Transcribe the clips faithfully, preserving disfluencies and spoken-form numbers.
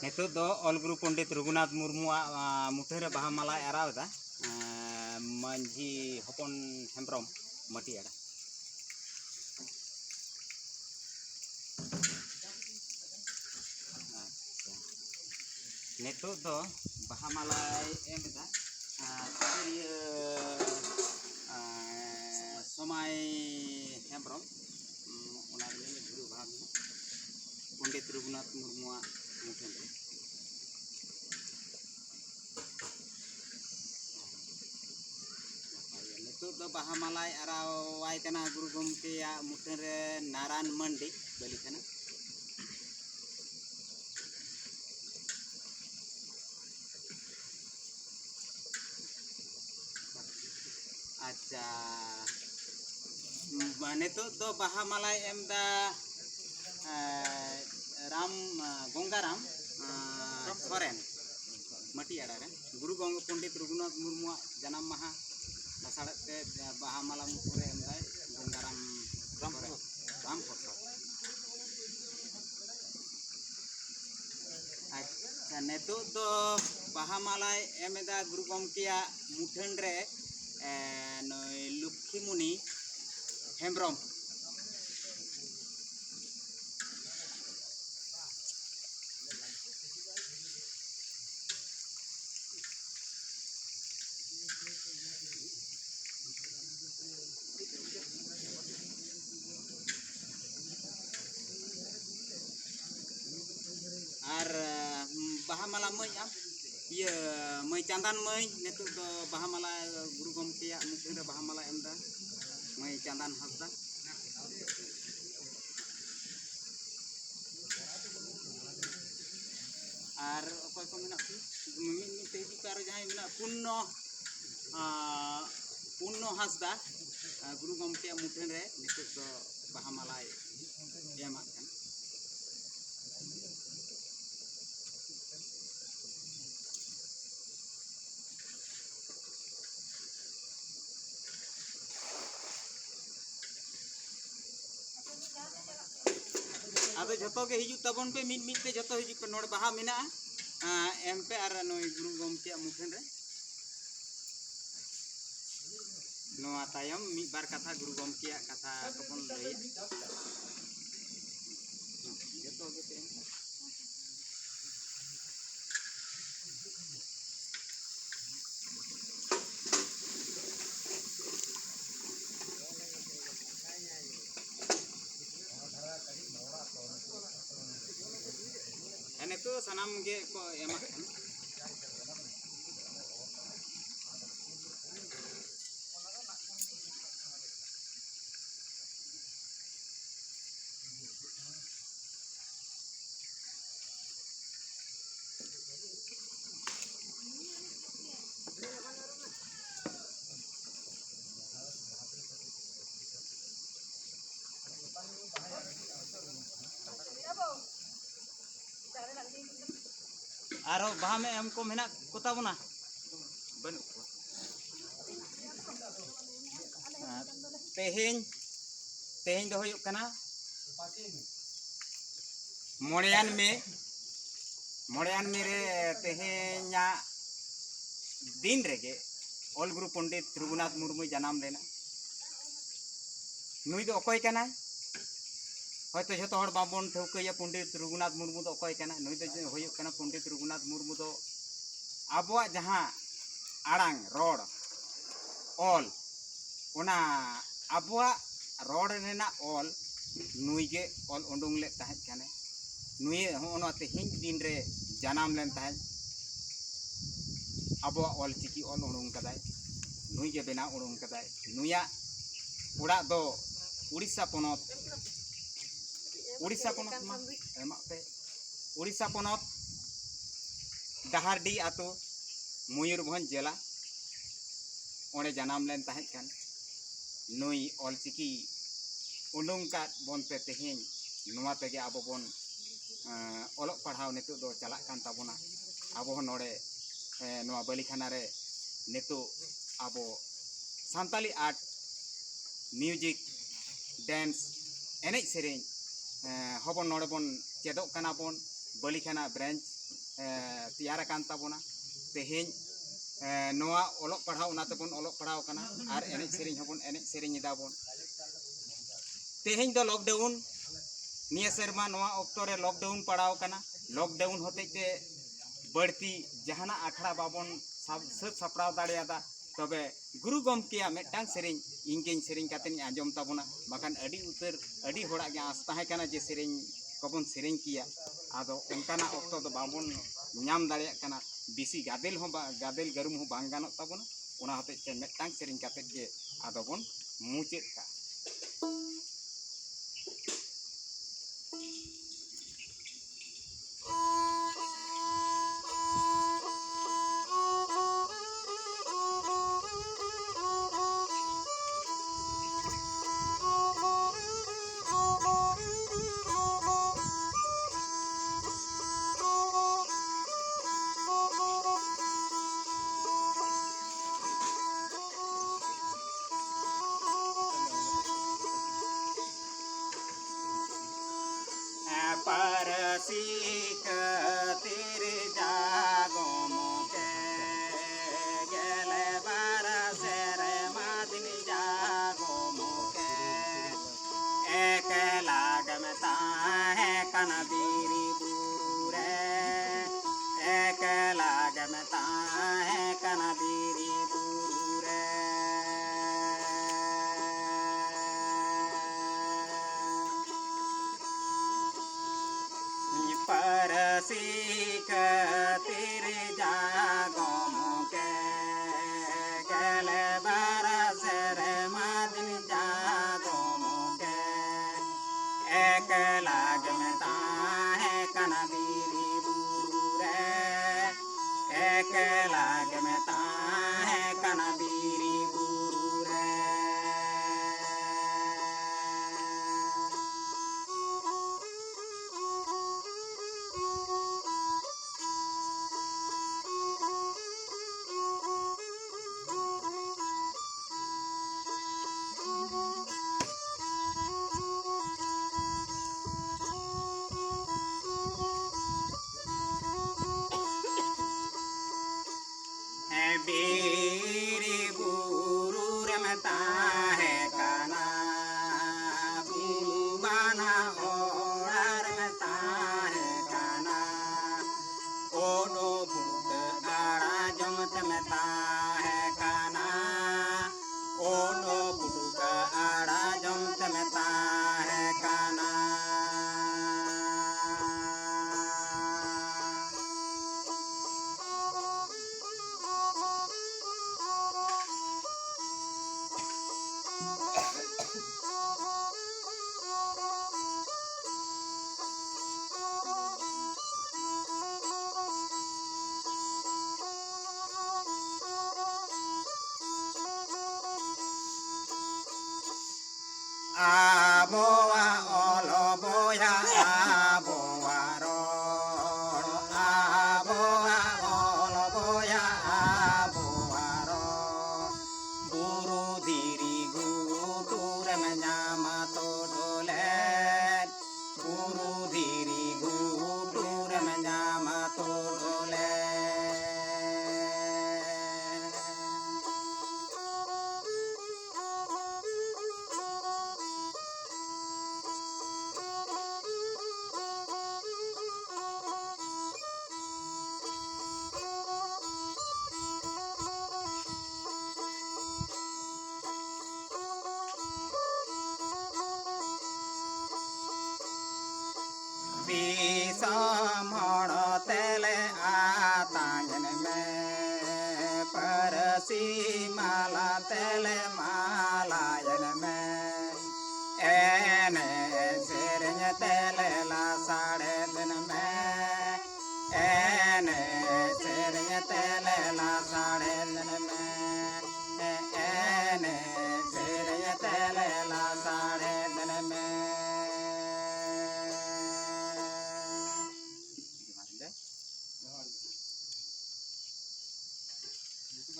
ᱱᱤᱛᱚᱜ ᱫᱚ ᱚᱞ ᱜᱩᱨᱩ ᱯᱚᱱᱰᱤᱛ ᱨᱚᱜᱷᱩᱱᱟᱛᱷ ᱢᱩᱨᱢᱩᱣᱟᱜ, ᱟᱸ, ᱢᱩᱴᱷᱟᱹᱱ ᱨᱮ ᱵᱟᱦᱟ ᱢᱟᱞᱟᱭ ᱟᱨᱟᱣ ᱮᱫᱟ, ᱟᱸ, ᱢᱟᱹᱡᱷᱤ ᱦᱚᱯᱚᱱ ᱦᱮᱢᱵᱨᱚᱢ, ᱢᱟᱹᱴᱤᱭᱟᱲᱟ᱾ ᱟᱪᱪᱷᱟ, ᱱᱤᱛᱚᱜ ᱫᱚ ᱵᱟᱦᱟ ᱢᱟᱞᱟᱭ ᱮᱢ ᱮᱫᱟ, ᱟᱸ, ᱥᱩᱥᱟᱹᱨᱤᱭᱟᱹ, ᱟᱸ, ᱥᱚᱢᱟᱭ ᱦᱮᱢᱵᱨᱚᱢ, ᱩᱸ, ᱚᱱᱟ ᱨᱤᱱᱤᱡ ᱜᱩᱨᱩ ᱵᱷᱟᱜᱽ ᱯᱚᱱᱰᱤᱛ ᱨᱚᱜᱷᱩᱱᱟᱛᱷ ᱢᱩᱨᱢᱩᱣᱟᱜ ᱢᱩᱴᱷᱟᱹᱱ ᱨᱮ᱾ ᱱᱤᱛᱚᱜ ᱫᱚ ᱵᱟᱦᱟ ᱢᱟᱞᱟᱭ ᱟᱨᱟᱣᱟᱭ ᱠᱟᱱᱟ ᱜᱩᱨᱩ ᱜᱚᱢᱠᱮᱭᱟᱜ ᱢᱩᱴᱷᱟᱹᱱ ᱨᱮ ᱱᱟᱨᱟᱱ ᱢᱟᱱᱰᱤ, ᱵᱟᱹᱞᱤ ᱠᱟᱱᱟ᱾ ᱟᱪᱪᱷᱟ, ᱢᱟ, ᱱᱤᱛᱚᱜ ᱫᱚ ᱵᱟᱦᱟ ᱢᱟᱞᱟᱭ ᱮᱢ ᱮᱫᱟ, ᱮ, ᱨᱟᱢ, ᱮ, ᱜᱚᱝᱜᱟᱨᱟᱢ, ᱮ, ᱥᱚᱨᱮᱱ, ᱢᱟᱹᱴᱤᱭᱟᱲᱟ ᱨᱮ᱾ ᱜᱩᱨᱩ ᱜᱚᱝᱜᱚ ᱯᱚᱱᱰᱤᱛ ᱨᱚᱜᱷᱩᱱᱟᱛᱷ ᱢᱩᱨᱢᱩᱣᱟᱜ ᱡᱟᱱᱟᱢ ᱢᱟᱦᱟ ᱞᱟᱥᱟᱲᱦᱮᱫ ᱛᱮ ᱵᱟᱦᱟ ᱢᱟᱞᱟ ᱢᱩᱴᱷᱟᱹᱱ ᱨᱮ ᱮᱢ ᱮᱫᱟᱭ ᱜᱚᱝᱜᱟᱨᱟᱢ ᱥᱚᱨᱮᱱ, ᱨᱟᱢ ᱯᱨᱚᱥᱟᱫᱽ᱾ ᱟᱪᱪᱷᱟ, ᱱᱤᱛᱚᱜ ᱫᱚ ᱵᱟᱦᱟ ᱢᱟᱞᱟᱭ ᱮᱢ ᱮᱫᱟ ᱜᱩᱨᱩ ᱜᱚᱢᱠᱮᱭᱟᱜ ᱢᱩᱴᱷᱟᱹᱱ ᱨᱮ, ᱮ, ᱱᱩᱭ ᱞᱚᱠᱠᱷᱤᱢᱩᱱᱤ ᱦᱮᱢᱵᱨᱚᱢ᱾ ᱟᱨ, ᱩᱢ, ᱵᱟᱦᱟ ᱢᱟᱞᱟ ᱢᱟᱹᱭ ᱟᱢ, ᱤᱭᱟᱹ, ᱢᱟᱹᱭ ᱪᱟᱸᱫᱟᱱ ᱢᱟᱹᱭ, ᱱᱤᱛᱚᱜ ᱫᱚ ᱵᱟᱦᱟ ᱢᱟᱞᱟ, ᱜᱩᱨᱩ ᱜᱚᱢᱠᱮᱭᱟᱜ ᱢᱩᱴᱷᱟᱹᱱ ᱨᱮ ᱵᱟᱦᱟ ᱢᱟᱞᱟ ᱮᱢ ᱮᱫᱟ, ᱢᱟᱹᱭ ᱪᱟᱸᱫᱟᱱ ᱦᱟᱸᱥᱫᱟ᱾ ᱟᱨ ᱚᱠᱚᱭ ᱠᱚ ᱢᱮᱱᱟᱜ ᱠᱚ? ᱢᱤᱫ ᱢᱤᱫ ᱛᱮ ᱦᱤᱡᱩᱜ ᱯᱮ, ᱟᱨᱚ ᱡᱟᱦᱟᱸᱭ ᱢᱮᱱᱟᱜ, ᱯᱩᱱᱱᱚ, ᱟᱸ, ᱯᱩᱱᱱᱚ ᱦᱟᱸᱥᱫᱟ, ᱟᱸ, ᱜᱩᱨᱩ ᱜᱚᱢᱠᱮᱭᱟᱜ ᱢᱩᱴᱷᱟᱹᱱ ᱨᱮ ᱱᱤᱛᱚᱜ ᱫᱚ ᱵᱟᱦᱟ ᱢᱟᱞᱟᱭ ᱮᱢᱟᱜ ᱠᱟᱱᱟ᱾ ᱟᱫᱚ ᱡᱚᱛᱚ ᱜᱮ ᱦᱤᱡᱩᱜ ᱛᱟᱵᱚᱱ ᱯᱮ, ᱢᱤᱫ ᱢᱤᱫ ᱛᱮ ᱡᱚᱛᱚ ᱦᱤᱡᱩᱜ ᱯᱮ᱾ ᱱᱚᱰᱮ ᱵᱟᱦᱟ ᱢᱮᱱᱟᱜᱼᱟ, ᱮᱢ ᱯᱮ ᱟᱨ ᱱᱩᱭ ᱜᱩᱨᱩ ᱜᱚᱢᱠᱮᱭᱟᱜ ᱢᱩᱴᱷᱟᱹᱱ ᱨᱮ᱾ ᱱᱚᱣᱟ ᱛᱟᱭᱚᱢ ᱢᱤᱫ ᱵᱟᱨ ᱠᱟᱛᱷᱟ ᱜᱩᱨᱩ ᱜᱚᱢᱠᱮᱭᱟᱜ ᱠᱟᱛᱷᱟ ᱠᱚᱵᱚᱱ ᱞᱟᱹᱭᱟ᱾ ᱡᱚᱛᱚ ᱜᱮ ᱛᱮ᱾ ᱦᱮᱸ, ᱱᱤᱛᱚᱜ ᱫᱚ ᱥᱟᱱᱟᱢ ᱜᱮ ᱠᱚ ᱮᱢᱟᱜ ᱠᱟᱱᱟ᱾ ᱟᱨᱚ ᱵᱟᱦᱟ ᱢᱮ ᱮᱢ ᱠᱚ ᱢᱮᱱᱟᱜ ᱠᱚ ᱛᱟᱵᱚᱱᱟ? ᱵᱟᱹᱱᱩᱜ ᱠᱚᱣᱟ᱾ ᱟᱨ ᱛᱮᱦᱮᱧ, ᱛᱮᱦᱮᱧ ᱫᱚ ᱦᱩᱭᱩᱜ ᱠᱟᱱᱟ ᱢᱚᱬᱮᱭᱟᱱ ᱢᱮ᱾ ᱢᱚᱬᱮᱭᱟᱱ ᱢᱮ ᱨᱮ ᱛᱮᱦᱮᱧᱟᱜ ᱫᱤᱱ ᱨᱮᱜᱮ ᱚᱞ ᱜᱩᱨᱩ ᱯᱚᱱᱰᱤᱛ ᱨᱚᱜᱷᱩᱱᱟᱛᱷ ᱢᱩᱨᱢᱩᱭ ᱡᱟᱱᱟᱢ ᱞᱮᱱᱟ᱾ ᱱᱩᱭ ᱫᱚ ᱚᱠᱚᱭ ᱠᱟᱱᱟᱭ? ᱦᱚᱭᱛᱳ ᱡᱷᱚᱛᱚ ᱦᱚᱲ ᱵᱟᱵᱚᱱ ᱴᱷᱟᱹᱣᱠᱟᱹᱭᱟ ᱯᱚᱱᱰᱤᱛ ᱨᱚᱜᱷᱩᱱᱟᱛᱷ ᱢᱩᱨᱢᱩ ᱫᱚ ᱚᱠᱚᱭ ᱠᱟᱱᱟᱭ᱾ ᱱᱩᱭ ᱫᱚ ᱦᱩᱭᱩᱜ ᱠᱟᱱᱟ, ᱯᱚᱱᱰᱤᱛ ᱨᱚᱜᱷᱩᱱᱟᱛᱷ ᱢᱩᱨᱢᱩ ᱫᱚ ᱟᱵᱚᱣᱟᱜ ᱡᱟᱦᱟᱸ ᱟᱲᱟᱝ, ᱨᱚᱲ, ᱚᱞ, ᱚᱱᱟ ᱟᱵᱚᱣᱟᱜ ᱨᱚᱲ ᱨᱮᱱᱟᱜ ᱚᱞ ᱱᱩᱭ ᱜᱮ ᱚᱞ ᱩᱰᱩᱝ ᱞᱮᱫ ᱛᱟᱦᱮᱸᱫ ᱠᱟᱱᱟᱭ᱾ ᱱᱩᱭ ᱦᱚᱸᱜᱼᱚ ᱱᱚᱣᱟ ᱛᱮᱦᱮᱧ ᱫᱤᱱ ᱨᱮ ᱡᱟᱱᱟᱢ ᱞᱮᱱ ᱛᱟᱦᱮᱸᱫ᱾ ᱟᱵᱚᱣᱟᱜ ᱚᱞ ᱪᱤᱠᱤ ᱚᱞ ᱩᱰᱩᱝ ᱠᱟᱫᱟᱭ, ᱱᱩᱭ ᱜᱮ ᱵᱮᱱᱟᱣ ᱩᱰᱩᱝ ᱠᱟᱫᱟᱭ᱾ ᱱᱩᱭᱟᱜ ᱚᱲᱟᱜ ᱫᱚ ᱩᱲᱤᱥᱥᱟ ᱯᱚᱱᱚᱛ, ᱩᱲᱤᱥᱥᱟ ᱯᱚᱱᱚᱛ ᱢᱟ ᱮᱢᱟᱜ ᱯᱮ, ᱩᱲᱤᱥᱥᱟ ᱯᱚᱱᱚᱛ ᱰᱟᱦᱟᱨᱰᱤ ᱟᱛᱳ, ᱢᱚᱭᱩᱨᱵᱷᱚᱸᱡᱽ ᱡᱮᱞᱟ, ᱚᱸᱰᱮ ᱡᱟᱱᱟᱢ ᱞᱮᱱ ᱛᱟᱦᱮᱸᱫ ᱠᱷᱟᱱ, ᱱᱩᱭ ᱚᱞᱪᱤᱠᱤ ᱩᱰᱩᱝ ᱠᱟᱫ ᱵᱚᱱᱛᱮ ᱛᱮᱦᱮᱧ ᱱᱚᱣᱟ ᱛᱮᱜᱮ ᱟᱵᱚ ᱵᱚᱱ, ᱮᱸ, ᱚᱞᱚᱜ ᱯᱟᱲᱦᱟᱣ ᱱᱤᱛᱚᱜ ᱫᱚ ᱪᱟᱞᱟᱜ ᱠᱟᱱ ᱛᱟᱵᱚᱱᱟ᱾ ᱟᱵᱚ ᱦᱚᱸ ᱱᱚᱰᱮ, ᱮᱸ, ᱱᱚᱣᱟ ᱵᱟᱹᱞᱤᱠᱷᱟᱱᱟ ᱨᱮ ᱱᱤᱛᱚᱜ ᱟᱵᱚ ᱥᱟᱱᱛᱟᱞᱤ ᱟᱨᱴ, ᱢᱤᱭᱩᱡᱤᱠ, ᱰᱮᱱᱥ, ᱮᱱᱮᱡ ᱥᱮᱨᱮᱧ, ᱦᱚᱵᱚᱱ ᱱᱚᱰᱮ ᱵᱚᱱ ᱪᱮᱫᱚᱜ ᱠᱟᱱᱟ ᱵᱚᱱ᱾ ᱵᱟᱹᱞᱤᱠᱷᱟᱱᱟ ᱵᱨᱟᱧᱪ ᱛᱮᱭᱟᱨ ᱟᱠᱟᱱ ᱛᱟᱵᱚᱱᱟ᱾ ᱛᱮᱦᱮᱧ ᱱᱚᱣᱟ ᱚᱞᱚᱜ ᱯᱟᱲᱦᱟᱣ, ᱚᱱᱟ ᱛᱮᱵᱚᱱ ᱚᱞᱚᱜ ᱯᱟᱲᱦᱟᱣ ᱠᱟᱱᱟ ᱟᱨ ᱮᱱᱮᱡ ᱥᱮᱨᱮᱧ ᱦᱚᱸᱵᱚᱱ ᱮᱱᱮᱡ ᱥᱮᱨᱮᱧ ᱮᱫᱟ ᱵᱚᱱ᱾ ᱛᱮᱦᱮᱧ ᱫᱚ ᱞᱚᱠᱰᱟᱣᱩᱱ, ᱱᱤᱭᱟᱹ ᱥᱮᱨᱢᱟ ᱱᱚᱣᱟ ᱚᱠᱛᱚ ᱨᱮ ᱞᱚᱠᱰᱟᱣᱩᱱ ᱯᱟᱲᱟᱣ ᱠᱟᱱᱟ᱾ ᱞᱚᱠᱰᱟᱣᱩᱱ ᱦᱚᱛᱮᱡ ᱛᱮ ᱵᱟᱹᱲᱛᱤ ᱡᱟᱦᱟᱱᱟᱜ ᱟᱠᱷᱲᱟ ᱵᱟᱵᱚᱱ ᱥᱟᱵ-, ᱥᱟᱹᱛ ᱥᱟᱯᱲᱟᱣ ᱫᱟᱲᱮᱭᱟᱫᱟ᱾ ᱛᱚᱵᱮ ᱜᱩᱨᱩ ᱜᱚᱢᱠᱮᱭᱟᱜ ᱢᱤᱫᱴᱟᱝ ᱥᱮᱨᱮᱧ ᱤᱧ ᱜᱤᱧ ᱥᱮᱨᱮᱧ ᱠᱟᱛᱮᱧ ᱟᱸᱡᱚᱢ ᱛᱟᱵᱚᱱᱟ, ᱵᱟᱠᱷᱟᱱ ᱟᱹᱰᱤ ᱩᱛᱟᱹᱨ, ᱟᱹᱰᱤ ᱦᱚᱲᱟᱜ ᱜᱮ ᱟᱸᱥ ᱛᱟᱦᱮᱸ ᱠᱟᱱᱟ ᱡᱮ ᱥᱮᱨᱮᱧ ᱠᱚᱵᱚᱱ ᱥᱮᱨᱮᱧ ᱠᱮᱭᱟ᱾ ᱟᱫᱚ ᱚᱱᱠᱟᱱᱟᱜ ᱚᱠᱛᱚ ᱫᱚ ᱵᱟᱵᱚᱱ ᱧᱟᱢ ᱫᱟᱲᱮᱭᱟᱜ ᱠᱟᱱᱟ, ᱵᱮᱥᱤ ᱜᱟᱫᱮᱞ ᱦᱚᱸ ᱵᱟ-, ᱜᱟᱫᱮᱞ ᱜᱟᱹᱨᱩᱢ ᱦᱚᱸ ᱵᱟᱝ ᱜᱟᱱᱚᱜ ᱛᱟᱵᱚᱱᱟ᱾ ᱚᱱᱟ ᱦᱚᱛᱮᱡ ᱛᱮ ᱢᱤᱫᱴᱟᱝ ᱥᱮᱨᱮᱧ ᱠᱟᱛᱮᱫ ᱜᱮ ᱟᱫᱚ ᱵᱚᱱ ᱢᱩᱪᱟᱹᱫ ᱠᱟᱜᱼᱟ᱾ ᱯᱟᱹᱨᱥᱤ ᱠᱷᱟᱹᱛᱤᱨ ᱡᱟ ᱜᱚᱢᱠᱮ, ᱜᱮᱞ ᱵᱟᱨ ᱥᱮᱨᱢᱟ ᱫᱤᱱ ᱡᱟ ᱜᱚᱢᱠᱮ, ᱮᱠᱞᱟ ᱜᱮᱢ ᱛᱟᱦᱮᱸ ᱠᱟᱱᱟ ᱵᱤᱨ ᱵᱩᱨᱩ ᱨᱮ, ᱮᱠᱞᱟ ᱜᱮᱢ ᱛᱟᱦᱮᱸ ᱠᱟᱱᱟ ᱵᱤᱨ ᱵᱩᱨᱩ ᱨᱮ᱾ ᱯᱟᱹᱨᱥᱤ ᱠᱷᱟᱹᱛᱤᱨ ᱡᱟ ᱜᱚᱢᱠᱮ, ᱜᱮᱞ ᱵᱟᱨ ᱥᱮᱨᱢᱟ ᱫᱤᱱ ᱡᱟ ᱜᱚᱢᱠᱮ, ᱮᱠᱞᱟ ᱜᱮᱢ ᱛᱟᱦᱮᱸ ᱠᱟᱱᱟ ᱵᱤᱨ ᱵᱩᱨᱩ ᱨᱮ, ᱮᱠᱞᱟ ᱜᱮᱢ ᱛᱟᱦᱮᱸ ᱠᱟᱱᱟ ᱵᱤᱨ ᱵᱩᱨᱩ ᱨᱮ᱾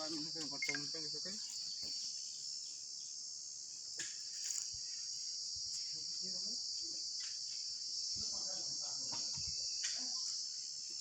ᱟᱨ ᱢᱤᱫ ᱫᱷᱟᱣ ᱜᱚᱴᱟ ᱢᱤᱫᱴᱟᱝ ᱜᱮ ᱥᱩᱠᱨᱤ᱾